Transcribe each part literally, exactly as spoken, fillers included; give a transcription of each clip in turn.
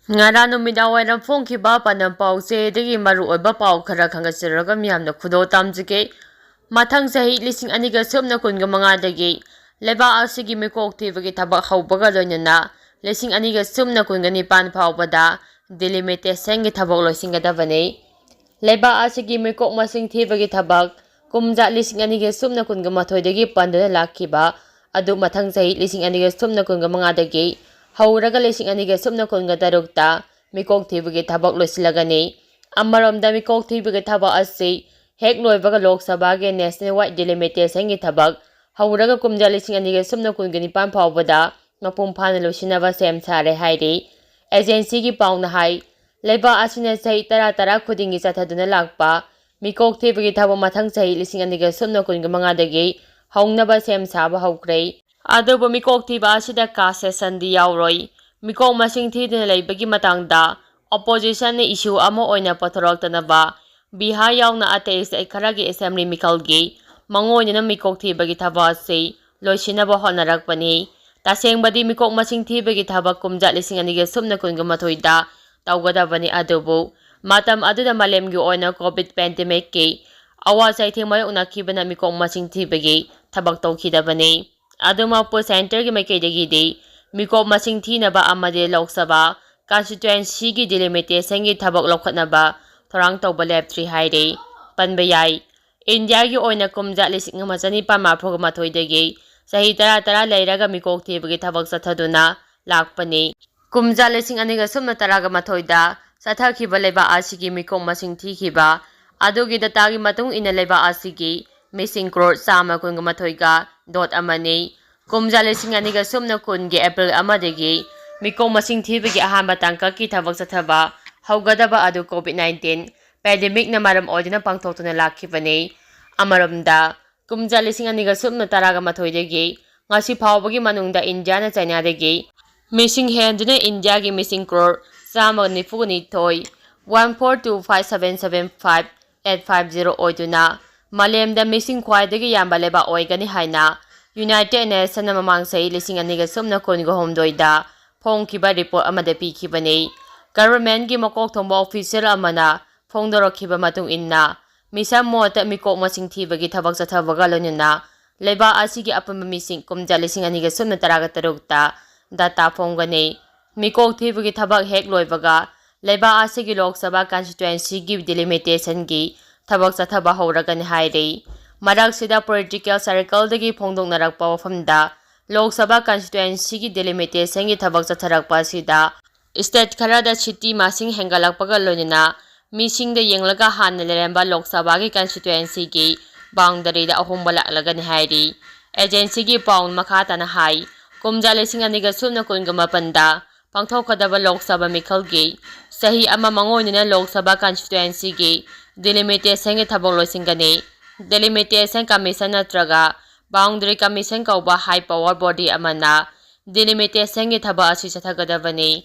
ꯉꯔꯥꯡ ꯅꯨꯃꯤꯗꯥꯡ ꯋꯥꯏꯔꯝ ꯐꯣꯡꯈꯤꯕ ꯄꯥꯟꯗꯝ ꯄꯥꯎꯆꯦꯗꯒꯤ ꯃꯔꯨꯑꯣꯏꯕ ꯄꯥꯎ ꯈꯔ ꯈꯪꯒꯠꯆꯔꯒ ꯃꯤꯌꯥꯝꯅ ꯈꯨꯗꯣꯜ ꯇꯝꯖꯒꯦ꯫ ꯃꯊꯪ ꯆꯍꯤ ꯂꯤꯁꯤꯡ ꯑꯅꯤꯒ ꯁꯨꯞꯅ ꯀꯨꯟꯒ ꯃꯉꯥꯗꯒꯤ ꯂꯩꯕꯥꯛ ꯑꯁꯤꯒꯤ ꯃꯤꯀꯣꯛ ꯊꯤꯕꯒꯤ ꯊꯕꯛ ꯍꯧꯕꯒ ꯂꯣꯏꯅꯅ ꯂꯤꯁꯤꯡ ꯑꯅꯤꯒ ꯁꯨꯞꯅ ꯀꯨꯟꯒ ꯅꯤꯄꯥꯟ ꯐꯥꯎꯕꯗ ꯗꯤꯂꯤꯃꯤꯇꯦꯁꯟꯒꯤ ꯊꯕꯛ ꯂꯣꯏꯁꯤꯟꯒꯗꯕꯅꯤ꯫ ꯂꯩꯕꯥꯛ ꯑꯁꯤꯒꯤ ꯃꯤꯀꯣꯛ ꯃꯁꯤꯡ ꯊꯤꯕꯒꯤ ꯊꯕꯛ ꯀꯨꯝꯖꯥ ꯂꯤꯁꯤꯡ ꯑꯅꯤꯒ ꯁꯨꯞꯅ ꯀꯨꯟꯒ ꯃꯥꯊꯣꯏꯗꯒꯤ ꯄꯟꯗꯨꯅ ꯂꯥꯛꯈꯤꯕ ꯑꯗꯨ ꯃꯊꯪ ꯆꯍꯤ ꯂꯤꯁꯤꯡ ꯑꯅꯤꯒ ꯁꯨꯞꯅ ꯀꯨꯟꯒ ꯃꯉꯥꯗꯒꯤ ꯍꯧꯔꯒ ꯂꯤꯁꯤꯡ ꯑꯅꯤꯒ ꯁꯨꯞꯅ ꯀꯨꯟꯒ ꯇꯔꯨꯛꯇ ꯃꯤꯀꯣꯛ ꯊꯤꯕꯒꯤ ꯊꯕꯛ ꯂꯣꯏꯁꯤꯜꯂꯒꯅꯤ꯫ ꯑꯃꯔꯣꯝꯗ ꯃꯤꯀꯣꯛ ꯊꯤꯕꯒꯤ ꯊꯕꯛ ꯑꯁꯤ ꯍꯦꯛ ꯂꯣꯏꯕꯒ ꯂꯣꯛ ꯁꯚꯥꯒꯤ ꯅꯦꯁꯅꯦꯜ ꯋꯥꯏꯗ ꯗꯤꯂꯤꯃꯤꯇꯦꯁꯟꯒꯤ ꯊꯕꯛ ꯍꯧꯔꯒ ꯀꯨꯝꯖꯥ ꯂꯤꯁꯤꯡ ꯑꯅꯤꯒ ꯁꯨꯞꯅ ꯀꯨꯟꯒ ꯅꯤꯄꯥꯟ ꯐꯥꯎꯕꯗ ꯃꯄꯨꯡ ꯐꯥꯅ ꯂꯣꯏꯁꯤꯟꯅꯕ ꯁꯦꯝ ꯁꯥꯔꯦ ꯍꯥꯏꯔꯤ꯫ ꯑꯦꯖꯦꯟꯁꯤꯒꯤ ꯄꯥꯎꯅ ꯍꯥꯏ, ꯂꯩꯕꯥꯛ ꯑꯁꯤꯅ ꯆꯍꯤ ꯇꯔꯥ ꯇꯔꯥ ꯈꯨꯗꯤꯡꯒꯤ ꯆꯠꯊꯗꯨꯅ ꯂꯥꯛꯄ ꯃꯤꯀꯣꯛ ꯊꯤꯕꯒꯤ ꯊꯕꯛ ꯃꯊꯪ ꯆꯍꯤ ꯂꯤꯁꯤꯡ ꯑꯅꯤꯒ ꯁꯨꯞꯅ ꯀꯨꯟꯒ ꯃꯉꯥꯗꯒꯤ ꯍꯧꯅꯕ ꯁꯦꯝ ꯁꯥꯕ ꯍꯧꯈ꯭ꯔꯦ꯫ ꯑꯗꯨꯕꯨ ꯃꯤꯀꯣꯛ ꯊꯤꯕ ꯑꯁꯤꯗ ꯀꯥꯁ ꯁꯦꯁꯟꯗꯤ ꯌꯥꯎꯔꯣꯏ꯫ ꯃꯤꯀꯣꯛ ꯃꯁꯤꯡ ꯊꯤꯗꯨꯅ ꯂꯩꯕꯒꯤ ꯃꯇꯥꯡꯗ ꯑꯣꯄꯣꯖꯤꯁꯟꯅ ꯏꯁꯨ ꯑꯃ ꯑꯣꯏꯅ ꯄꯨꯊꯣꯔꯛꯇꯅꯕ ꯕꯤꯍꯥꯔ ꯌꯥꯎꯅ ꯑꯇꯩ ꯁ꯭ꯇꯦꯠ ꯈꯔꯒꯤ ꯑꯦꯁꯦꯝꯕ꯭ꯂꯤ ꯃꯤꯈꯜꯒꯤ ꯃꯉꯣꯏꯗꯅ ꯃꯤꯀꯣꯛ ꯊꯤꯕꯒꯤ ꯊꯕꯛ ꯑꯁꯤ ꯂꯣꯏꯁꯤꯟꯅꯕ ꯍꯣꯠꯅꯔꯛꯄꯅꯤ꯫ ꯇꯁꯦꯡꯕꯗꯤ ꯃꯤꯀꯣꯛ ꯃꯁꯤꯡ ꯊꯤꯕꯒꯤ ꯊꯕꯛ ꯀꯨꯝꯖꯥ ꯂꯤꯁꯤꯡ ꯑꯅꯤꯒ ꯁꯨꯞꯅ ꯀꯨꯟꯒ ꯃꯥꯊꯣꯏꯗ ꯇꯧꯒꯗꯕꯅꯤ, ꯑꯗꯨꯕꯨ ꯃꯇꯝ ꯑꯗꯨꯗ ꯃꯥꯂꯦꯝꯒꯤ ꯑꯣꯏꯅ ꯀꯣꯚꯤꯗ ꯄꯦꯟꯗꯦꯃꯤꯛꯀꯤ ꯑꯋꯥ ꯆꯩꯊꯦꯡ ꯃꯥꯌꯣꯛꯅꯈꯤꯕꯅ ꯃꯤꯀꯣꯛ ꯃꯁꯤꯡ ꯊꯤꯕꯒꯤ ꯊꯕꯛ ꯇꯧꯈꯤꯗꯕꯅꯤ꯫ ꯑꯗꯨꯃꯛꯄꯨ ꯁꯦꯟꯇꯔꯒꯤ ꯃꯥꯏꯀꯩꯗꯒꯤꯗꯤ ꯃꯤꯀꯣꯛ ꯃꯁꯤꯡ ꯊꯤꯅꯕ ꯑꯃꯗꯤ ꯂꯣꯛ ꯁꯚꯥ ꯀꯟꯁꯇꯤꯇ꯭ꯋꯦꯟꯁꯤꯒꯤ ꯗꯤꯂꯤꯃꯤꯇꯦꯁꯟꯒꯤ ꯊꯕꯛ ꯂꯧꯈꯠꯅꯕ ꯊꯧꯔꯥꯡ ꯇꯧꯕ ꯂꯦꯞꯇ꯭ꯔꯤ ꯍꯥꯏꯔꯤ꯫ ꯄꯟꯕ ꯌꯥꯏ, ꯏꯟꯗꯤꯌꯥꯒꯤ ꯑꯣꯏꯅ ꯀꯨꯝꯖꯥ ꯂꯤꯁꯤꯡ ꯑꯃ ꯆꯅꯤꯄꯥꯟ ꯃꯔꯤꯐꯨ ꯃꯥꯊꯣꯏꯗꯒꯤ ꯆꯍꯤ ꯇꯔꯥ ꯇꯔꯥ ꯂꯩꯔꯒ ꯃꯤꯀꯣꯛ ꯊꯤꯕꯒꯤ ꯊꯕꯛ ꯆꯠꯊꯗꯨꯅ ꯂꯥꯛꯄꯅꯤ꯫ ꯀꯨꯝꯖꯥ ꯂꯤꯁꯤꯡ ꯑꯅꯤꯒ ꯁꯨꯞꯅ ꯇꯔꯥꯒ ꯃꯥꯊꯣꯏꯗ ꯆꯠꯊꯈꯤꯕ ꯂꯩꯕꯥꯛ ꯑꯁꯤꯒꯤ ꯃꯤꯀꯣꯛ ꯃꯁꯤꯡ ꯊꯤꯈꯤꯕ ꯑꯗꯨꯒꯤ ꯗꯇꯥꯒꯤ ꯃꯇꯨꯡ ꯏꯟꯅ ꯂꯩꯕꯥꯛ ꯑꯁꯤꯒꯤ ꯃꯤꯁꯤꯡ ꯀ꯭ꯔꯣꯔ ꯆꯥꯝꯃ ꯀꯨꯟꯒ ꯃꯥꯊꯣꯏꯒ ꯗꯣꯠ ꯑꯃꯅꯤ꯫ ꯀꯨꯝꯖꯥ ꯂꯤꯁꯤꯡ ꯑꯅꯤꯒ ꯁꯨꯞꯅ ꯀꯨꯟꯒꯤ ꯑꯦꯄ꯭ꯔꯤꯜ ꯑꯃꯗꯒꯤ ꯃꯤꯀꯣꯛ ꯃꯁꯤꯡ ꯊꯤꯕꯒꯤ ꯑꯍꯥꯟꯕ ꯇꯥꯡꯀꯛꯀꯤ ꯊꯕꯛ ꯆꯠꯊꯕ ꯍꯧꯒꯗꯕ ꯑꯗꯨ ꯀꯣꯚꯤꯗ ꯅꯥꯏꯟꯇꯤꯟ ꯄꯦꯟꯗꯦꯃꯤꯛꯅ ꯃꯔꯝ ꯑꯣꯏꯗꯨꯅ ꯄꯥꯡꯊꯣꯛꯇꯨꯅ ꯂꯥꯛꯈꯤꯕꯅꯤ꯫ ꯑꯃꯔꯣꯝꯗ, ꯀꯨꯝꯖꯥ ꯂꯤꯁꯤꯡ ꯑꯅꯤꯒ ꯁꯨꯞꯅ ꯇꯔꯥꯒ ꯃꯥꯊꯣꯏꯗꯒꯤ ꯉꯁꯤ ꯐꯥꯎꯕꯒꯤ ꯃꯅꯨꯡꯗ ꯏꯟꯗꯤꯌꯥꯅ ꯆꯥꯏꯅꯥꯗꯒꯤ ꯃꯤꯁꯤꯡ ꯍꯦꯟꯗꯨꯅ ꯏꯟꯗꯤꯌꯥꯒꯤ ꯃꯤꯁꯤꯡ ꯀ꯭ꯔꯣꯔ ꯆꯥꯝꯃꯒ ꯅꯤꯐꯨꯒ ꯅꯤꯊꯣꯏ, one four two five seven seven five eight five zero ꯑꯣꯏꯗꯨꯅ ꯃꯥꯂꯦꯝꯗ ꯃꯤꯁꯤꯡ ꯈ꯭ꯋꯥꯏꯗꯒꯤ ꯌꯥꯝꯕ ꯂꯩꯕꯥꯛ ꯑꯣꯏꯒꯅꯤ ꯍꯥꯏꯅ ꯌꯨꯅꯥꯏꯇꯦꯗ ꯅꯦꯁꯟꯅ ꯃꯃꯥꯡ ꯆꯍꯤ ꯂꯤꯁꯤꯡ ꯑꯅꯤꯒ ꯁꯨꯞꯅ ꯀꯨꯟꯒ ꯍꯨꯝꯗꯣꯏꯗ ꯐꯣꯡꯈꯤꯕ ꯔꯤꯄꯣꯔꯠ ꯑꯃꯗ ꯄꯤꯈꯤꯕꯅꯤ꯫ ꯒꯚꯔꯟꯃꯦꯟꯠꯀꯤ ꯃꯀꯣꯛ ꯊꯣꯡꯕ ꯑꯣꯐꯤꯁꯤꯌꯦꯜ ꯑꯃꯅ ꯐꯣꯡꯗꯣꯔꯛꯈꯤꯕ ꯃꯇꯨꯡ ꯏꯟꯅ, ꯃꯤꯁꯟ ꯃꯣꯠꯇ ꯃꯤꯀꯣꯛ ꯃꯁꯤꯡ ꯊꯤꯕꯒꯤ ꯊꯕꯛ ꯆꯠꯊꯕꯒ ꯂꯣꯏꯅꯅ ꯂꯩꯕꯥꯛ ꯑꯁꯤꯒꯤ ꯑꯄꯨꯟꯕ ꯃꯤꯁꯤꯡ ꯀꯨꯝꯖꯥ ꯂꯤꯁꯤꯡ ꯑꯅꯤꯒ ꯁꯨꯞꯅ ꯇꯔꯥꯒ ꯇꯔꯨꯛꯇ ꯗꯥꯇꯥ ꯐꯣꯡꯒꯅꯤ꯫ ꯃꯤꯀꯣꯛ ꯊꯤꯕꯒꯤ ꯊꯕꯛ ꯍꯦꯛ ꯂꯣꯏꯕꯒ ꯂꯩꯕꯥꯛ ꯑꯁꯤꯒꯤ ꯂꯣꯛ ꯁꯚꯥ ꯀꯟꯁꯇꯤꯇ꯭ꯋꯦꯟꯁꯤꯒꯤ ꯗꯤꯂꯤꯃꯤꯇꯦꯁꯟꯒꯤ ꯊꯕꯛ ꯆꯠꯊꯕ ꯍꯧꯔꯒꯅꯤ ꯍꯥꯏꯔꯤ꯫ ꯃꯔꯛꯁꯤꯗ ꯄꯣꯂꯤꯇꯤꯀꯦꯜ ꯁꯔꯀꯜꯗꯒꯤ ꯐꯣꯡꯗꯣꯛꯅꯔꯛꯄ ꯋꯥꯐꯝꯗ ꯂꯣꯛ ꯁꯚꯥ ꯀꯟꯁꯇꯤꯇ꯭ꯋꯦꯟꯁꯤꯒꯤ ꯗꯤꯂꯤꯃꯤꯇꯦꯁꯟꯒꯤ ꯊꯕꯛ ꯆꯠꯊꯔꯛꯄ ꯑꯁꯤꯗ ꯁ꯭ꯇꯦꯠ ꯈꯔꯗ ꯁꯤꯇꯤ ꯃꯁꯤꯡ ꯍꯦꯟꯒꯠꯂꯛꯄꯒ ꯂꯣꯏꯅꯅ ꯃꯤꯁꯤꯡꯗ ꯌꯦꯡꯂꯒ ꯍꯥꯟꯅ ꯂꯩꯔꯝꯕ ꯂꯣꯛ ꯁꯚꯥꯒꯤ ꯀꯟꯁꯇꯤꯇ꯭ꯋꯦꯟꯁꯤꯒꯤ ꯕꯥꯎꯟꯗꯔꯤꯗ ꯑꯍꯣꯡꯕ ꯂꯥꯛꯂꯒꯅꯤ ꯍꯥꯏꯔꯤ꯫ ꯑꯦꯖꯦꯟꯁꯤꯒꯤ ꯄꯥꯎꯅ ꯃꯈꯥ ꯇꯥꯅ ꯍꯥꯏ, ꯀꯨꯝꯖꯥ ꯂꯤꯁꯤꯡ ꯑꯅꯤꯒ ꯁꯨꯞꯅ ꯀꯨꯟꯒ ꯃꯥꯄꯟꯗ ꯄꯥꯡꯊꯣꯛꯀꯗꯕ ꯂꯣꯛ ꯁꯚꯥ ꯃꯤꯈꯜꯒꯤ ꯆꯍꯤ ꯑꯃ ꯃꯥꯡꯑꯣꯏꯅꯅ ꯂꯣꯛ ꯁꯚꯥ ꯀꯟꯁꯇꯤꯇ꯭ꯋꯦꯟꯁꯤꯒꯤ ꯗꯤꯂꯤꯃꯤꯇꯦꯁꯟꯒꯤ ꯊꯕꯛ ꯂꯣꯏꯁꯤꯟꯒꯅꯤ꯫ ꯗꯤꯂꯤꯃꯤꯇꯦꯁꯟ ꯀꯃꯤꯁꯟ ꯅꯠꯇ꯭ꯔꯒ ꯕꯥꯎꯟꯗꯔꯤ ꯀꯃꯤꯁꯟ ꯀꯧꯕ ꯍꯥꯏ ꯄꯋꯥꯔ ꯕꯣꯗꯤ ꯑꯃꯅ ꯗꯤꯂꯤꯃꯤꯇꯦꯁꯟꯒꯤ ꯊꯕꯛ ꯑꯁꯤ ꯆꯠꯊꯒꯗꯕꯅꯤ꯫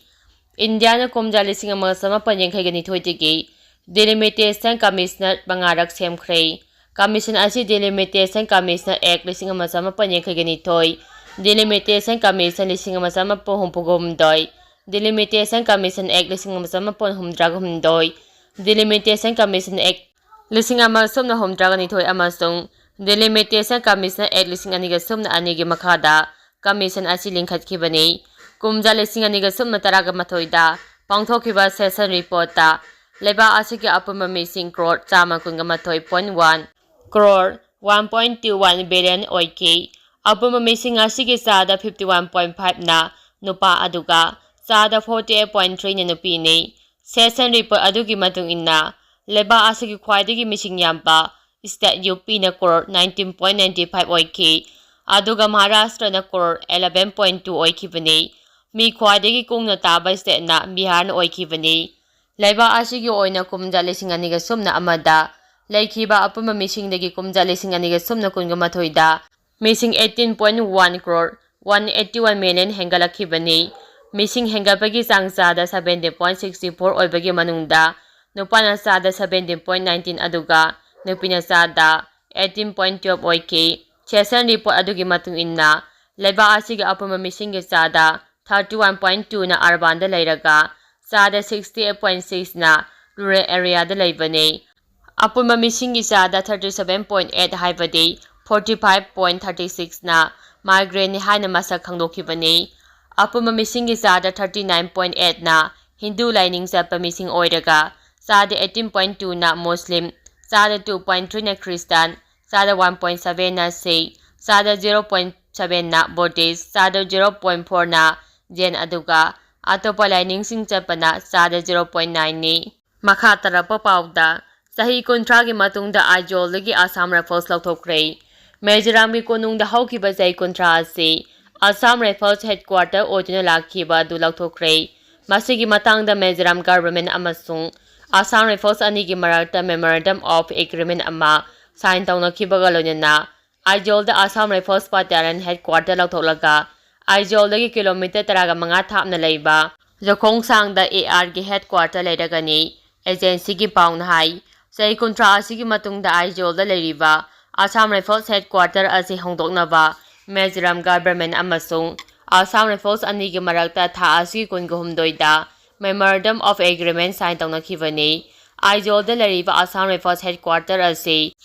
ꯏꯟꯗꯤꯌꯥꯅ ꯀꯨꯝꯖꯥ ꯂꯤꯁꯤꯡ ꯑꯃꯒ ꯆꯃꯥꯄꯟ ꯌꯥꯡꯈꯩꯒ ꯅꯤꯊꯣꯏꯗꯒꯤ ꯗꯤꯂꯤꯃꯤꯇꯦꯁꯟ ꯀꯃꯤꯁꯅꯔ ꯃꯉꯥꯔꯛ ꯁꯦꯝꯈ꯭ꯔꯦ꯫ ꯀꯃꯤꯁꯟ ꯑꯁꯤ ꯗꯤꯂꯤꯃꯤꯇꯦꯁꯟ ꯀꯃꯤꯁꯅꯔ ꯑꯦꯛ ꯂꯤꯁꯤꯡ ꯑꯃ ꯆꯃꯥꯄꯟ ꯌꯥꯡꯈꯩꯒ ꯅꯤꯊꯣꯏ, ꯗꯤꯂꯤꯃꯤꯇꯦꯁꯟ ꯀꯃꯤꯁꯟ ꯂꯤꯁꯤꯡ ꯑꯃ ꯆꯃꯥꯄꯟ ꯍꯨꯝꯐꯨꯒ ꯍꯨꯝꯗꯣꯏ, ꯗꯤꯂꯤꯃꯤꯇꯦꯁꯟ ꯀꯃꯤꯁꯟ ꯑꯦꯛ ꯂꯤꯁꯤꯡ ꯑꯃ ꯆꯃꯥꯄꯟ ꯍꯨꯝꯗ꯭ꯔꯥꯒ ꯍꯨꯝꯗꯣꯏ, ꯗꯤꯂꯤꯃꯤꯇꯦꯁꯟ ꯀꯃꯤꯁꯟ ꯑꯦꯛ ꯂꯤꯁꯤꯡ ꯑꯃ ꯁꯨꯞꯅ ꯍꯨꯝꯗ꯭ꯔꯥꯒ ꯅꯤꯊꯣꯏ ꯑꯃꯁꯨꯡ ꯗꯤꯂꯤꯃꯤꯇꯦꯁꯟ ꯀꯃꯤꯁꯟ ꯑꯦꯛ ꯂꯤꯁꯤꯡ ꯑꯅꯤꯒ ꯁꯨꯞꯅ ꯑꯅꯤꯒꯤ ꯃꯈꯥꯗ ꯀꯃꯤꯁꯟ ꯑꯁꯤ ꯂꯤꯡꯈꯠꯈꯤꯕꯅꯤ꯫ ꯀꯨꯝꯖꯥ ꯂꯤꯁꯤꯡ ꯑꯅꯤꯒ ꯁꯨꯞꯅ ꯇꯔꯥꯒ ꯃꯥꯊꯣꯏꯗ ꯄꯥꯡꯊꯣꯛꯈꯤꯕ ꯁꯦꯁꯟ ꯔꯤꯄꯣꯔꯠꯇ ꯂꯩꯕꯥꯛ ꯑꯁꯤꯒꯤ ꯑꯄꯨꯟꯕ ꯃꯤꯁꯤꯡ ꯀ꯭ꯔꯣꯔ ꯆꯥꯝꯃ ꯀꯨꯟꯒ ꯃꯥꯊꯣꯏ point one crore one point two one billion ꯑꯣꯏꯈꯤ꯫ ꯑꯄꯨꯟꯕ ꯃꯤꯁꯤꯡ ꯑꯁꯤꯒꯤ ꯆꯥꯗ ꯐꯤꯐꯇꯤ ꯋꯥꯟ ꯄꯣꯏꯟ ꯐꯥꯏꯚꯅ ꯅꯨꯄꯥ ꯑꯗꯨꯒ ꯆꯥꯗ ꯐꯣꯔꯇꯤ ꯑꯩꯠ ꯄꯣꯏꯟ ꯊ꯭ꯔꯤꯅ ꯅꯨꯄꯤꯅꯤ꯫ ꯁꯦꯁꯟ ꯔꯤꯄꯣꯔꯠ ꯑꯗꯨꯒꯤ ꯃꯇꯨꯡ ꯏꯟꯅ, ꯂꯩꯕꯥꯛ ꯑꯁꯤꯒꯤ ꯈ꯭ꯋꯥꯏꯗꯒꯤ ꯃꯤꯁꯤꯡ ꯌꯥꯝꯕ ꯁ꯭ꯇꯦꯠ ꯌꯨ ꯄꯤꯅ crore nineteen point ninety five ꯑꯣꯏꯈꯤ, ꯑꯗꯨꯒ ꯃꯍꯥꯔꯥꯁꯇ꯭ꯔꯅ ꯀ꯭ꯔꯣꯔ ꯑꯦꯂꯦꯚꯦꯟ ꯄꯣꯏꯟ ꯇꯨ ꯑꯣꯏꯈꯤꯕꯅꯤ꯫ ꯃꯤ ꯈ꯭ꯋꯥꯏꯗꯒꯤ ꯀꯨꯡꯅ ꯇꯥꯕ ꯁ꯭ꯇꯦꯠꯅ ꯕꯤꯍꯥꯔꯅ ꯑꯣꯏꯈꯤꯕꯅꯤ꯫ ꯂꯩꯕꯥꯛ ꯑꯁꯤꯒꯤ ꯑꯣꯏꯅ ꯀꯨꯝꯖꯥ ꯂꯤꯁꯤꯡ ꯑꯅꯤꯒ ꯁꯨꯞꯅ ꯑꯃꯗ ꯂꯩꯈꯤꯕ ꯑꯄꯨꯟꯕ ꯃꯤꯁꯤꯡꯗꯒꯤ ꯀꯨꯝꯖꯥ ꯂꯤꯁꯤꯡ ꯑꯅꯤꯒ ꯁꯨꯞꯅ ꯀꯨꯟꯒ ꯃꯥꯊꯣꯏꯗ ꯃꯤꯁꯤꯡ eighteen point one crore one eighty one million ꯍꯦꯟꯒꯠꯂꯛꯈꯤꯕꯅꯤ꯫ ꯃꯤꯁꯤꯡ ꯍꯦꯟꯒꯠꯄꯒꯤ ꯆꯥꯡ ꯆꯥꯗ seventeen point sixty four ꯑꯣꯏꯕꯒꯤ ꯃꯅꯨꯡꯗ ꯅꯨꯄꯥꯅ ꯆꯥꯗ seventeen point nineteen ꯑꯗꯨꯒ ꯅꯨꯄꯤꯅ ꯆꯥꯗ eighteen point twelve ꯑꯣꯏꯈꯤ꯫ ꯁꯦꯁꯟ ꯔꯤꯄꯣꯔꯠ ꯑꯗꯨꯒꯤ ꯃꯇꯨꯡ ꯏꯟꯅ, ꯂꯩꯕꯥꯛ ꯑꯁꯤꯒꯤ ꯑꯄꯨꯟꯕ ꯃꯤꯁꯤꯡꯒꯤ ꯆꯥꯗ ꯊꯥꯔꯇꯤ ꯋꯥꯟ ꯄꯣꯏꯟ ꯇꯨꯅ ꯑꯔꯕꯥꯟꯗ ꯂꯩꯔꯒ, ꯆꯥꯗ ꯁꯤꯛꯁꯇꯤ ꯑꯩꯠ ꯄꯣꯏꯟ ꯁꯤꯛꯁꯅ ꯔꯨꯔꯦꯜ ꯑꯦꯔꯤꯌꯥꯗ ꯂꯩꯕꯅꯤ꯫ ꯑꯄꯨꯟꯕ ꯃꯤꯁꯤꯡꯒꯤ ꯆꯥꯗ ꯊꯥꯔꯇꯤ ꯁꯚꯦꯟ ꯄꯣꯏꯟ ꯑꯩꯠ, ꯍꯥꯏꯕꯗꯤ ꯐꯣꯔꯇꯤ ꯐꯥꯏꯚ ꯄꯣꯏꯟ ꯊꯥꯔꯇꯤ ꯁꯤꯛꯁꯅ ꯃꯥꯏꯒ꯭ꯔꯦꯟꯅꯤ ꯍꯥꯏꯅ ꯃꯁꯛ ꯈꯪꯗꯣꯛꯈꯤꯕꯅꯤ꯫ ꯑꯄꯨꯟꯕ ꯃꯤꯁꯤꯡꯒꯤ ꯆꯥꯗ ꯊꯥꯔꯇꯤ ꯅꯥꯏꯟ ꯄꯣꯏꯟ ꯑꯩꯠꯅ ꯍꯤꯟꯗꯨ ꯂꯥꯏꯅꯤꯡ ꯆꯠꯄ ꯃꯤꯁꯤꯡ ꯑꯣꯏꯔꯒ, ꯆꯥꯗ ꯑꯩꯠꯇꯤꯟ ꯄꯣꯏꯟ ꯇꯨꯅ ꯃꯨꯁꯂꯤꯝ, ꯆꯥꯗ ꯇꯨ ꯄꯣꯏꯟ ꯊ꯭ꯔꯤꯅ ꯈ꯭ꯔꯤꯁꯇꯥꯟ, ꯆꯥꯗ ꯋꯥꯟ ꯄꯣꯏꯟ ꯁꯚꯦꯟꯅ ꯁꯤꯈ, ꯆꯥꯗ ꯖꯤꯔꯣ ꯄꯣꯏꯟ ꯁꯚꯦꯟꯅ ꯕꯨꯙꯤꯁ, ꯆꯥꯗ ꯖꯤꯔꯣ ꯄꯣꯏꯟ ꯐꯣꯔꯅ ꯖꯦꯟ, ꯑꯗꯨꯒ ꯑꯇꯣꯞꯄ ꯂꯥꯏꯅꯤꯡꯁꯤꯡ ꯆꯠꯄꯅ ꯆꯥꯗ ꯖꯤꯔꯣ ꯄꯣꯏꯟ ꯅꯥꯏꯟꯅꯤ꯫ ꯃꯈꯥ ꯇꯥꯔꯛꯄ ꯄꯥꯎꯗ, ꯆꯍꯤ ꯀꯨꯟꯊ꯭ꯔꯥꯒꯤ ꯃꯇꯨꯡꯗ ꯑꯥꯏꯖꯣꯜꯗꯒꯤ ꯑꯁꯥꯝ ꯔꯥꯏꯐꯜꯁ ꯂꯧꯊꯣꯛꯈ꯭ꯔꯦ꯫ ꯃꯤꯖꯣꯔꯥꯝꯒꯤ ꯀꯣꯅꯨꯡꯗ ꯍꯧꯈꯤꯕ ꯆꯍꯤ ꯀꯨꯟꯊ꯭ꯔꯥ ꯑꯁꯤ ꯑꯁꯥꯝ ꯔꯥꯏꯐꯜꯁ ꯍꯦꯗꯀ꯭ꯋꯥꯔꯇꯔ ꯑꯣꯏꯗꯨꯅ ꯂꯥꯛꯈꯤꯕ ꯑꯗꯨ ꯂꯧꯊꯣꯛꯈ꯭ꯔꯦ꯫ ꯃꯁꯤꯒꯤ ꯃꯇꯥꯡꯗ ꯃꯤꯖꯣꯔꯥꯝ ꯒꯚꯔꯟꯃꯦꯟꯠ ꯑꯃꯁꯨꯡ ꯑꯁꯥꯝ ꯔꯥꯏꯐꯜꯁ ꯑꯅꯤꯒꯤ ꯃꯔꯛꯇ Memorandum of Agreement ꯑꯃ ꯁꯥꯏꯟ ꯇꯧꯅꯈꯤꯕꯒ ꯂꯣꯏꯅꯅ, ꯑꯥꯏꯖꯣꯜꯗ Assam rifles battalion headquarter ꯂꯧꯊꯣꯛꯂꯒ, ꯑꯥꯏꯖꯣꯜꯗꯒꯤ kilometre ꯇꯔꯥꯒ ꯃꯉꯥ ꯊꯥꯞꯅ ꯂꯩꯕ ꯖꯈꯣꯡꯁꯥꯡꯗ ꯑꯦ ꯑꯥꯔꯒꯤ ꯍꯦꯗꯀ꯭ꯋꯥꯔꯇꯔ ꯂꯩꯔꯒꯅꯤ꯫ ꯑꯦꯖꯦꯟꯁꯤꯒꯤ ꯄꯥꯎꯅ ꯍꯥꯏ, ꯆꯍꯤ ꯀꯨꯟꯊ꯭ꯔꯥ ꯑꯁꯤꯒꯤ ꯃꯇꯨꯡꯗ ꯑꯥꯏꯖꯣꯜꯗ ꯂꯩꯔꯤꯕ ꯑꯁꯥꯝ ꯔꯥꯏꯐꯜꯁ ꯍꯦꯗꯀ꯭ꯋꯥꯔꯇꯔ ꯑꯁꯤ ꯍꯣꯡꯗꯣꯛꯅꯕ ꯃꯤꯖꯣꯔꯥꯝ ꯒꯚꯔꯟꯃꯦꯟꯠ ꯑꯃꯁꯨꯡ ꯑꯁꯥꯝ ꯔꯥꯏꯐꯜꯁ ꯑꯅꯤꯒꯤ ꯃꯔꯛꯇ ꯊꯥ ꯑꯁꯤꯒꯤ ꯀꯨꯟꯒ ꯍꯨꯝꯗꯣꯏꯗ Memorandum of Agreement ꯁꯥꯏꯟ ꯇꯧꯅꯈꯤꯕꯅꯤ꯫ ꯑꯥꯏꯖꯣꯜꯗ ꯂꯩꯔꯤꯕ ꯑꯁꯥꯝ ꯔꯥꯏꯐꯜꯁ ꯍꯦꯗꯀ꯭ꯋꯥꯔꯇꯔ ꯑꯁꯤ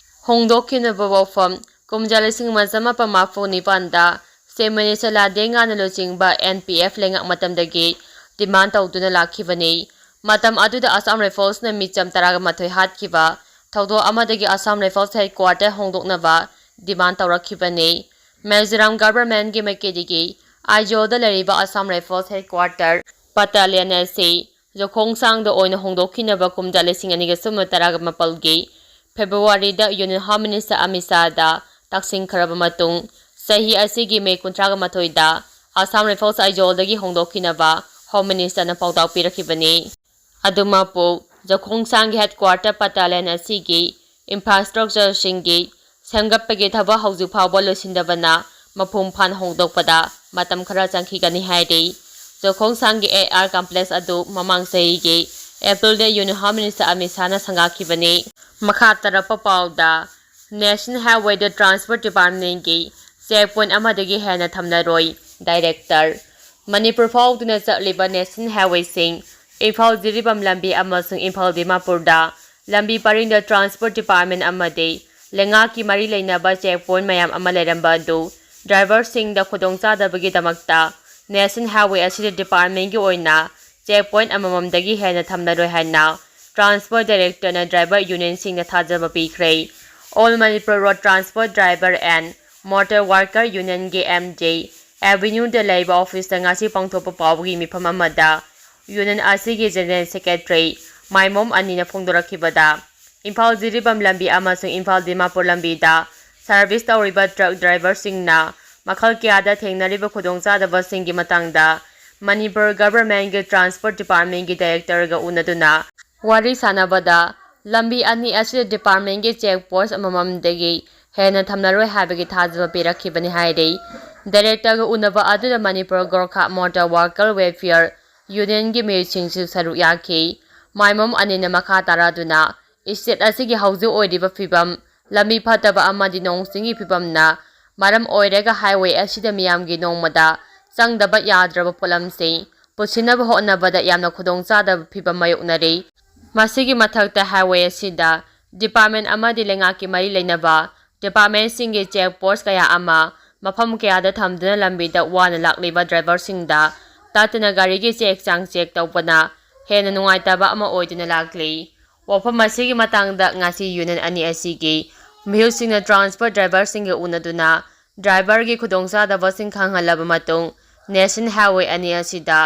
ꯍꯣꯡꯗꯣꯛꯈꯤꯅꯕ ꯋꯥꯐꯝ ꯀꯨꯝꯖꯥ ꯂꯤꯁꯤꯡ ꯑꯃ ꯆꯃꯥꯄꯟ ꯃꯔꯤꯐꯨ ꯅꯤꯄꯥꯟꯗ ꯁꯦꯃꯤꯅꯦꯁ ꯂꯥꯗꯦꯉꯥꯅ ꯂꯨꯆꯤꯡꯕ ꯑꯦꯟ ꯄꯤ ꯑꯦꯐ ꯂꯩꯉꯥꯛ ꯃꯇꯝꯗꯒꯤ ꯗꯤꯃꯥꯟ ꯇꯧꯗꯨꯅ ꯂꯥꯛꯈꯤꯕꯅꯤ꯫ ꯃꯇꯝ ꯑꯗꯨꯗ ꯑꯁꯥꯝ ꯔꯥꯏꯐꯜꯁꯅ ꯃꯤꯆꯝ ꯇꯔꯥꯒ ꯃꯥꯊꯣꯏ ꯍꯥꯠꯈꯤꯕ ꯊꯧꯗꯣꯛ ꯑꯃꯗꯒꯤ ꯑꯁꯥꯝ ꯔꯥꯏꯐꯜꯁ ꯍꯦꯗꯀ꯭ꯋꯥꯔꯇꯔ ꯍꯣꯡꯗꯣꯛꯅꯕ ꯗꯤꯃꯥꯟ ꯇꯧꯔꯛꯈꯤꯕꯅꯤ꯫ ꯃꯤꯖꯣꯔꯥꯝ ꯒꯚꯔꯟꯃꯦꯟꯠꯀꯤ ꯃꯥꯏꯀꯩꯗꯒꯤ ꯑꯥꯏꯖꯣꯜꯗ ꯂꯩꯔꯤꯕ ꯑꯁꯥꯝ ꯔꯥꯏꯐꯜꯁ ꯍꯦꯗꯀ꯭ꯋꯥꯔꯇꯔ ꯕꯠꯇꯥꯂꯤꯌꯟ ꯑꯁꯤ ꯖꯈꯣꯡꯁꯥꯡꯗ ꯑꯣꯏꯅ ꯍꯣꯡꯗꯣꯛꯈꯤꯅꯕ ꯀꯨꯝꯖꯥ ꯂꯤꯁꯤꯡ ꯑꯅꯤꯒ ꯁꯨꯞꯅ ꯇꯔꯥꯒ ꯃꯥꯄꯜꯒꯤ ꯐꯦꯕ꯭ꯔꯨꯋꯥꯔꯤꯗ ꯌꯨꯅꯤꯌꯟ ꯍꯣꯝ ꯃꯤꯅꯤꯁꯇꯔ ꯑꯃꯤꯠ ꯁꯥꯍꯗ ꯇꯛꯁꯤꯟꯈ꯭ꯔꯕ ꯃꯇꯨꯡ, ꯆꯍꯤ ꯑꯁꯤꯒꯤ ꯃꯦ ꯀꯨꯟꯊ꯭ꯔꯥꯒ ꯃꯥꯊꯣꯏꯗ ꯑꯁꯥꯝ ꯔꯥꯏꯐꯜꯁ ꯑꯥꯏꯖꯣꯜꯗꯒꯤ ꯍꯣꯡꯗꯣꯛꯈꯤꯅꯕ ꯍꯣꯝ ꯃꯤꯅꯤꯁꯇꯔꯅ ꯄꯥꯎꯇꯥꯛ ꯄꯤꯔꯛꯈꯤꯕꯅꯤ꯫ ꯑꯗꯨꯃꯛꯄꯨ, ꯖꯈꯣꯡꯁꯥꯡꯒꯤ ꯍꯦꯗꯀ꯭ꯋꯥꯔꯇꯔ ꯕꯠꯇꯥꯂꯤꯌꯟ ꯑꯁꯤꯒꯤ ꯏꯟꯐ꯭ꯔꯥꯁ꯭ꯇ꯭ꯔꯛꯆꯔꯁꯤꯡꯒꯤ ꯁꯦꯝꯒꯠꯄꯒꯤ ꯊꯕꯛ ꯍꯧꯖꯤꯛ ꯐꯥꯎꯕ ꯂꯣꯏꯁꯤꯟꯗꯕꯅ ꯃꯄꯨꯡ ꯐꯥꯅ ꯍꯣꯡꯗꯣꯛꯄꯗ ꯃꯇꯝ ꯈꯔ ꯆꯪꯈꯤꯒꯅꯤ ꯍꯥꯏꯔꯤ꯫ ꯖꯈꯣꯡꯁꯥꯡꯒꯤ ꯑꯦ ꯑꯥꯔ ꯀꯝꯄ꯭ꯂꯦꯛꯁ ꯑꯗꯨ ꯃꯃꯥꯡ ꯆꯍꯤꯒꯤ ꯑꯦꯄ꯭ꯔꯤꯜꯗ ꯌꯨꯅꯤꯌꯟ ꯍꯣꯝ ꯃꯤꯅꯤꯁꯇꯔ ꯑꯃꯤꯠ ꯁꯥꯍꯅ ꯁꯪꯒꯥꯈꯤꯕꯅꯤ꯫ ꯃꯈꯥ ꯇꯥꯔꯛꯄ ꯄꯥꯎꯗ, ꯅꯦꯁꯅꯦꯜ ꯍꯥꯏꯋꯦꯗ ꯇ꯭ꯔꯥꯟꯁꯄꯣꯔꯠ ꯗꯤꯄꯥꯔꯠꯃꯦꯟꯠꯀꯤ ꯆꯦꯛ ꯄꯣꯏꯟꯠ ꯑꯃꯗꯒꯤ ꯍꯦꯟꯅ ꯊꯝꯂꯔꯣꯏ, ꯗꯥꯏꯔꯦꯛꯇꯔ꯫ ꯃꯅꯤꯄꯨꯔ ꯐꯥꯎꯗꯨꯅ ꯆꯠꯂꯤꯕ ꯅꯦꯁꯅꯦꯜ ꯍꯥꯏꯋꯦꯁꯤꯡ, ꯏꯝꯐꯥꯜ ꯖꯤꯔꯤꯕꯥꯝ ꯂꯝꯕꯤ ꯑꯃꯁꯨꯡ ꯏꯝꯐꯥꯜ ꯗꯤꯃꯥꯄꯨꯔꯗ ꯂꯝꯕꯤ ꯄꯔꯤꯡꯗ ꯇ꯭ꯔꯥꯟꯁꯄꯣꯔꯠ ꯗꯤꯄꯥꯔꯠꯃꯦꯟ ꯑꯃꯗꯤ ꯂꯩꯉꯥꯛꯀꯤ ꯃꯔꯤ ꯂꯩꯅꯕ ꯆꯦꯛ ꯄꯣꯏꯟ ꯃꯌꯥꯝ ꯑꯃ ꯂꯩꯔꯝꯕ ꯑꯗꯨ ꯗ꯭ꯔꯥꯏꯚꯔꯁꯤꯡꯗ ꯈꯨꯗꯣꯡꯆꯥꯗꯕꯒꯤꯗꯃꯛꯇ ꯅꯦꯁꯅꯦꯜ ꯍꯥꯏꯋꯦ ꯑꯁꯤꯗ ꯗꯤꯄꯥꯔꯠꯃꯦꯟꯒꯤ ꯑꯣꯏꯅ ꯆꯦꯛ ꯄꯣꯏꯟ ꯑꯃꯃꯝꯗꯒꯤ ꯍꯦꯟꯅ ꯊꯝꯂꯔꯣꯏ ꯍꯥꯏꯅ ꯇ꯭ꯔꯥꯟꯁꯄꯣꯔꯠ ꯗꯥꯏꯔꯦꯛꯇꯔꯅ ꯗ꯭ꯔꯥꯏꯚꯔ ꯌꯨꯅꯤꯌꯟꯁꯤꯡꯗ ꯊꯥꯖꯕ ꯄꯤꯈ꯭ꯔꯦ꯫ All Manipur Road Transport Driver and Motor Worker Unionꯒꯤ ꯑꯦꯝ ꯖꯦ ꯑꯦꯚꯦꯅ꯭ꯌꯨꯗ ꯂꯩꯕ ꯑꯣꯐꯤꯁꯇ ꯉꯁꯤ ꯄꯥꯡꯊꯣꯛꯄ ꯄꯥꯎꯒꯤ ꯃꯤꯐꯝ ꯑꯃꯗ ꯌꯨꯅꯤꯌꯟ ꯑꯁꯤꯒꯤ ꯖꯦꯅꯔꯦꯜ ꯁꯦꯀ꯭ꯔꯦꯇꯔꯤ ꯃꯥꯏꯃꯣꯝ ꯑꯅꯤꯅ ꯐꯣꯡꯗꯣꯔꯛꯈꯤꯕꯗ, ꯏꯝꯐꯥꯜ ꯖꯤꯔꯤꯕꯥꯝ ꯂꯝꯕꯤ ꯑꯃꯁꯨꯡ ꯏꯝꯐꯥꯜ ꯗꯤꯃꯥꯄꯨꯔ ꯂꯝꯕꯤꯗ ꯁꯔꯚꯤꯁ ꯇꯧꯔꯤꯕ ꯇ꯭ꯔꯛ ꯗ꯭ꯔꯥꯏꯚꯔꯁꯤꯡꯅ ꯃꯈꯜ ꯀꯌꯥꯗ ꯊꯦꯡꯅꯔꯤꯕ ꯈꯨꯗꯣꯡꯆꯥꯗꯕꯁꯤꯡꯒꯤ ꯃꯇꯥꯡꯗ ꯃꯅꯤꯄꯨꯔ ꯒꯚꯔꯟꯃꯦꯟꯠꯀꯤ ꯇ꯭ꯔꯥꯟꯁꯄꯣꯔꯠ ꯗꯤꯄꯥꯔꯠꯃꯦꯟꯠꯀꯤ ꯗꯥꯏꯔꯦꯛꯇꯔꯒ ꯎꯅꯗꯨꯅ ꯋꯥꯔꯤ ꯁꯥꯟꯅꯕꯗ, ꯂꯝꯕꯤ ꯑꯅꯤ ꯑꯁꯤꯗ ꯗꯤꯄꯥꯔꯠꯃꯦꯟꯠꯀꯤ ꯆꯦꯛ ꯄꯣꯁ ꯑꯃꯃꯝꯗꯒꯤ ꯍꯦꯟꯅ ꯊꯝꯂꯔꯣꯏ ꯍꯥꯏꯕꯒꯤ ꯊꯥꯖꯕ ꯄꯤꯔꯛꯈꯤꯕꯅꯤ ꯍꯥꯏꯔꯤ꯫ ꯗꯥꯏꯔꯦꯛꯇꯔꯒ ꯎꯅꯕ ꯑꯗꯨꯗ Manipur Gorkha motor worker welfare ꯌꯨꯅꯤꯌꯟꯒꯤ ꯃꯤꯑꯣꯏꯁꯤꯡꯁꯨ ꯁꯔꯨꯛ ꯌꯥꯈꯤ꯫ ꯃꯥꯏꯃꯣꯝ ꯑꯅꯤꯅ ꯃꯈꯥ ꯇꯥꯔꯗꯨꯅ, ꯏꯁꯇꯦꯠ ꯑꯁꯤꯒꯤ ꯍꯧꯖꯤꯛ ꯑꯣꯏꯔꯤꯕ ꯐꯤꯕꯝ, ꯂꯝꯕꯤ ꯐꯠꯇꯕ ꯑꯃꯗꯤ ꯅꯣꯡ ꯆꯤꯡꯒꯤ ꯐꯤꯕꯝꯅ ꯃꯔꯝ ꯑꯣꯏꯔꯒ ꯍꯥꯏꯋꯦ ꯑꯁꯤꯗ ꯃꯤꯌꯥꯝꯒꯤ ꯅꯣꯡꯃꯗ ꯆꯪꯗꯕ ꯌꯥꯗ꯭ꯔꯕ ꯄꯣꯠꯂꯝꯁꯤꯡ ꯄꯨꯁꯤꯟꯅꯕ ꯍꯣꯠꯅꯕꯗ ꯌꯥꯝꯅ ꯈꯨꯗꯣꯡꯆꯥꯗꯕ ꯐꯤꯕꯝ ꯃꯥꯌꯣꯛꯅꯔꯤ꯫ ꯃꯁꯤꯒꯤ ꯃꯊꯛꯇ ꯍꯥꯏꯋꯦ ꯑꯁꯤꯗ ꯗꯤꯄꯥꯔꯠꯃꯦꯟ ꯑꯃꯗꯤ ꯂꯩꯉꯥꯛꯀꯤ ꯃꯔꯤ ꯂꯩꯅꯕ ꯗꯤꯄꯥꯔꯠꯃꯦꯟꯁꯤꯡꯒꯤ ꯆꯦꯛ ꯄꯣꯁ ꯀꯌꯥ ꯑꯃ ꯃꯐꯝ ꯀꯌꯥꯗ ꯊꯝꯗꯨꯅ ꯂꯝꯕꯤꯗ ꯋꯥꯅ ꯂꯥꯛꯂꯤꯕ ꯗ꯭ꯔꯥꯏꯚꯔꯁꯤꯡꯗ ꯇꯠꯇꯅ ꯒꯥꯔꯤꯒꯤ ꯆꯦꯛ ꯆꯥꯡ ꯆꯦꯛ ꯇꯧꯕꯅ ꯍꯦꯟꯅ ꯅꯨꯡꯉꯥꯏꯇꯕ ꯑꯃ ꯑꯣꯏꯗꯨꯅ ꯂꯥꯛꯂꯤ꯫ ꯋꯥꯐꯝ ꯑꯁꯤꯒꯤ ꯃꯇꯥꯡꯗ ꯉꯁꯤ ꯌꯨꯅꯤꯌꯟ ꯑꯅꯤ ꯑꯁꯤꯒꯤ ꯃꯤꯍꯨꯠꯁꯤꯡꯅ ꯇ꯭ꯔꯥꯟꯁꯄꯣꯔꯠ ꯗ꯭ꯔꯥꯏꯚꯔꯁꯤꯡꯒ ꯎꯅꯗꯨꯅ ꯗ꯭ꯔꯥꯏꯚꯔꯒꯤ ꯈꯨꯗꯣꯡꯆꯥꯗꯕꯁꯤꯡ ꯈꯪꯍꯜꯂꯕ ꯃꯇꯨꯡ, ꯅꯦꯁꯅꯦꯜ ꯍꯥꯏꯋꯦ ꯑꯅꯤ ꯑꯁꯤꯗ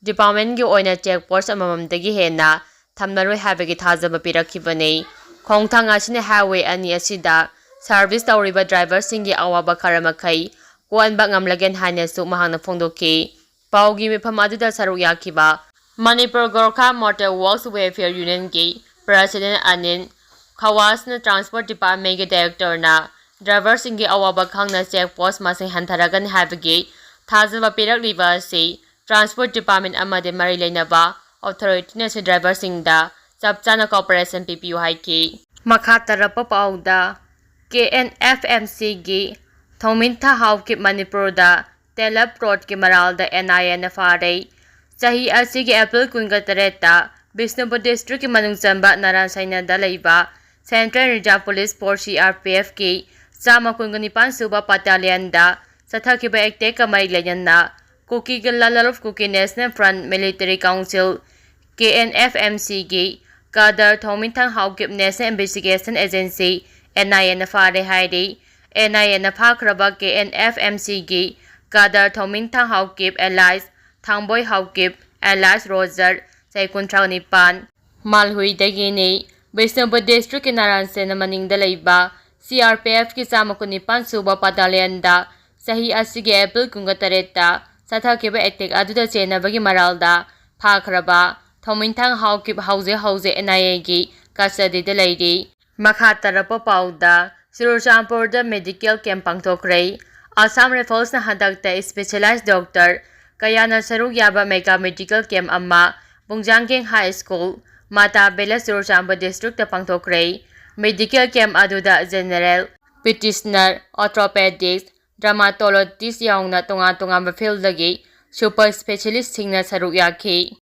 ꯗꯤꯄꯥꯔꯠꯃꯦꯟꯒꯤ ꯑꯣꯏꯅ ꯆꯦꯛ ꯄꯣꯁ ꯑꯃꯃꯝꯗꯒꯤ ꯍꯦꯟꯅ ꯊꯝꯂꯔꯣꯏ ꯍꯥꯏꯕꯒꯤ ꯊꯥꯖꯕ ꯄꯤꯔꯛꯈꯤꯕꯅꯤ꯫ ꯈꯣꯡꯊꯥꯡ ꯑꯁꯤꯅ ꯍꯥꯏꯋꯦ ꯑꯅꯤ ꯑꯁꯤꯗ ꯁꯔꯚꯤꯁ ꯇꯧꯔꯤꯕ ꯗ꯭ꯔꯥꯏꯚꯔꯁꯤꯡꯒꯤ ꯑꯋꯥꯕ ꯈꯔ ꯃꯈꯩ ꯀꯣꯛꯍꯟꯕ ꯉꯝꯂꯒꯅꯤ ꯍꯥꯏꯅꯁꯨ ꯃꯍꯥꯛꯅ ꯐꯣꯡꯗꯣꯛꯈꯤ꯫ ꯄꯥꯎꯒꯤ ꯃꯤꯐꯝ ꯑꯗꯨꯗ ꯁꯔꯨꯛ ꯌꯥꯈꯤꯕ Manipur Gorkha motor workers welfare ꯌꯨꯅꯤꯌꯟꯒꯤ ꯄ꯭ꯔꯁꯤꯗꯦꯟꯠ ꯑꯅꯤꯜ ꯈꯋꯥꯁꯅ ꯇ꯭ꯔꯥꯟꯁꯄꯣꯔꯠ ꯗꯤꯄꯥꯔꯠꯃꯦꯟꯒꯤ ꯗꯥꯏꯔꯦꯛꯇꯔꯅ ꯗ꯭ꯔꯥꯏꯚꯔꯁꯤꯡꯒꯤ ꯑꯋꯥꯕ ꯈꯪꯅ ꯆꯦꯛ ꯄꯣꯁ ꯃꯁꯤꯡ ꯍꯟꯊꯔꯒꯅꯤ ꯍꯥꯏꯕꯒꯤ ꯊꯥꯖꯕ ꯄꯤꯔꯛꯂꯤꯕ ꯑꯁꯤ ꯇ꯭ꯔꯥꯟꯁꯄꯣꯔꯠ ꯗꯤꯄꯥꯔꯠꯃꯦꯟ ꯑꯃꯗꯤ ꯃꯔꯤ ꯂꯩꯅꯕ ꯑꯣꯊꯣꯔꯤꯇꯤꯅꯁꯨ ꯗ꯭ꯔꯥꯏꯚꯔꯁꯤꯡꯗ ꯆꯞ ꯆꯥꯅ ꯀꯣꯑꯣꯄꯔꯦꯁꯟ ꯄꯤꯕꯤꯌꯨ ꯍꯥꯏꯈꯤ꯫ ꯃꯈꯥ ꯇꯥꯔꯛꯄ ꯄꯥꯎꯗ, ꯀꯦ ꯑꯦꯟ ꯑꯦꯐ ꯑꯦꯝ ꯁꯤꯒꯤ ꯊꯧꯃꯤꯟꯊꯥ ꯍꯥꯎꯀꯤꯞ ꯃꯅꯤꯄꯨꯔꯗ ꯇꯦꯂꯞ ꯔꯣꯗꯀꯤ ꯃꯔꯥꯜꯗ ꯑꯦꯟ ꯑꯥꯏ ꯑꯦꯅ ꯐꯥꯔꯦ꯫ ꯆꯍꯤ ꯑꯁꯤꯒꯤ ꯑꯦꯄ꯭ꯔꯤꯜ ꯀꯨꯟꯒ ꯇꯔꯦꯠꯇ ꯕꯤꯁꯅꯨꯄꯨꯔ ꯗꯤꯁꯇ꯭ꯔꯤꯛꯀꯤ ꯃꯅꯨꯡ ꯆꯟꯕ ꯅꯥꯔꯥꯟ ꯁꯩꯅꯥꯗ ꯂꯩꯕ Central Reserve Police Force, C R P F ꯀꯤ ꯆꯥꯝꯃ ꯀꯨꯟꯒ ꯅꯤꯄꯥꯟ ꯁꯨꯕ ꯕꯠꯇꯥꯂꯤꯌꯟꯗ ꯆꯠꯊꯈꯤꯕ ꯑꯦꯇꯦꯛꯀ ꯃꯔꯤ ꯂꯩꯅꯅ ꯀꯨꯀꯤꯒꯤ Lalal of Kuki National Front Military Council, K N F M C ꯒꯤ ꯀꯥꯗꯔ ꯊꯣꯡꯃꯤꯟꯊꯪ Haokip National Investigation Agency, N I A ꯅ ꯐꯥꯔꯦ ꯍꯥꯏꯔꯤ꯫ N I A ꯅ ꯐꯥꯈ꯭ꯔꯕ K N F M C ꯒꯤ ꯀꯥꯗꯔ ꯊꯣꯡꯃꯤꯟꯊꯪ Haokip alias ꯊꯥꯡꯕꯣꯏ Haokip alias Roger, ꯆꯍꯤ ꯀꯨꯟꯊ꯭ꯔꯥ ꯅꯤꯄꯥꯟ, ꯃꯥꯜꯍꯨꯏꯗꯒꯤꯅꯤ꯫ ꯕꯤꯁꯅꯨꯄꯨꯔ ꯗꯤꯁꯇ꯭ꯔꯤꯛꯀꯤ ꯅꯥꯔꯥꯟ ꯁꯦꯅꯥ ꯃꯅꯤꯡꯗ ꯂꯩꯕ C R P F ꯀꯤ ꯆꯥꯝꯃ ꯀꯨꯟꯅꯤꯄꯥꯟ ꯁꯨꯕ ꯕꯠꯇꯥꯂꯤꯌꯟꯗ ꯆꯍꯤ ꯑꯁꯤꯒꯤ ꯑꯦꯄ꯭ꯔꯤꯜ ꯀꯨꯟꯒ ꯇꯔꯦꯠꯇ ꯆꯠꯊꯈꯤꯕ ꯑꯦꯇꯦꯛ ꯑꯗꯨꯗ ꯆꯦꯟꯅꯕꯒꯤ ꯃꯔꯥꯜꯗ ꯐꯥꯈ꯭ꯔꯕ ꯊꯣꯡꯃꯤꯟꯊꯪ ꯍꯥꯎꯀꯤꯞ ꯍꯧꯖꯤꯛ ꯍꯧꯖꯤꯛ N I A ꯒꯤ ꯀꯁꯇꯗꯤꯗ ꯂꯩꯔꯤ꯫ ꯃꯈꯥ ꯇꯥꯔꯛꯄ ꯄꯥꯎꯗ, ꯆꯨꯔꯆꯥꯟꯄꯨꯔꯗ ꯃꯦꯗꯤꯀꯦꯜ ꯀꯦꯝꯞ ꯄꯥꯡꯊꯣꯛꯈ꯭ꯔꯦ꯫ ꯑꯁꯥꯝ ꯔꯥꯏꯐꯜꯁꯅ ꯍꯟꯗꯛꯇ ꯏꯁꯄꯦꯁꯦꯂꯥꯏꯖ ꯗꯣꯛꯇꯔ ꯀꯌꯥꯅ ꯁꯔꯨꯛ ꯌꯥꯕ ꯃꯦꯒꯥ ꯃꯦꯗꯤꯀꯦꯜ ꯀꯦꯝꯞ ꯑꯃ Bungjanggeng high school, Mata village, Churachandpur district ꯄꯥꯡꯊꯣꯛꯈ꯭ꯔꯦ꯫ ꯃꯦꯗꯤꯀꯦꯜ ꯀꯦꯝꯞ ꯑꯗꯨꯗ ꯖꯦꯅꯦꯔꯦꯜ, ꯄ꯭ꯔꯦꯛꯇꯤꯁꯅꯔ, ꯑꯣꯔꯊꯣꯄꯦꯗꯤꯛꯁ, ꯗ꯭ꯔꯃꯥꯇꯣꯂꯣꯖꯤꯁ ꯌꯥꯎꯅ ꯇꯣꯉꯥꯟ ꯇꯣꯉꯥꯟꯕ ꯐꯤꯜꯗꯒꯤ ꯁꯨꯄꯔ ꯏꯁꯄꯦꯁꯦꯂꯤꯁꯁꯤꯡꯅ ꯁꯔꯨꯛ ꯌꯥꯈꯤ꯫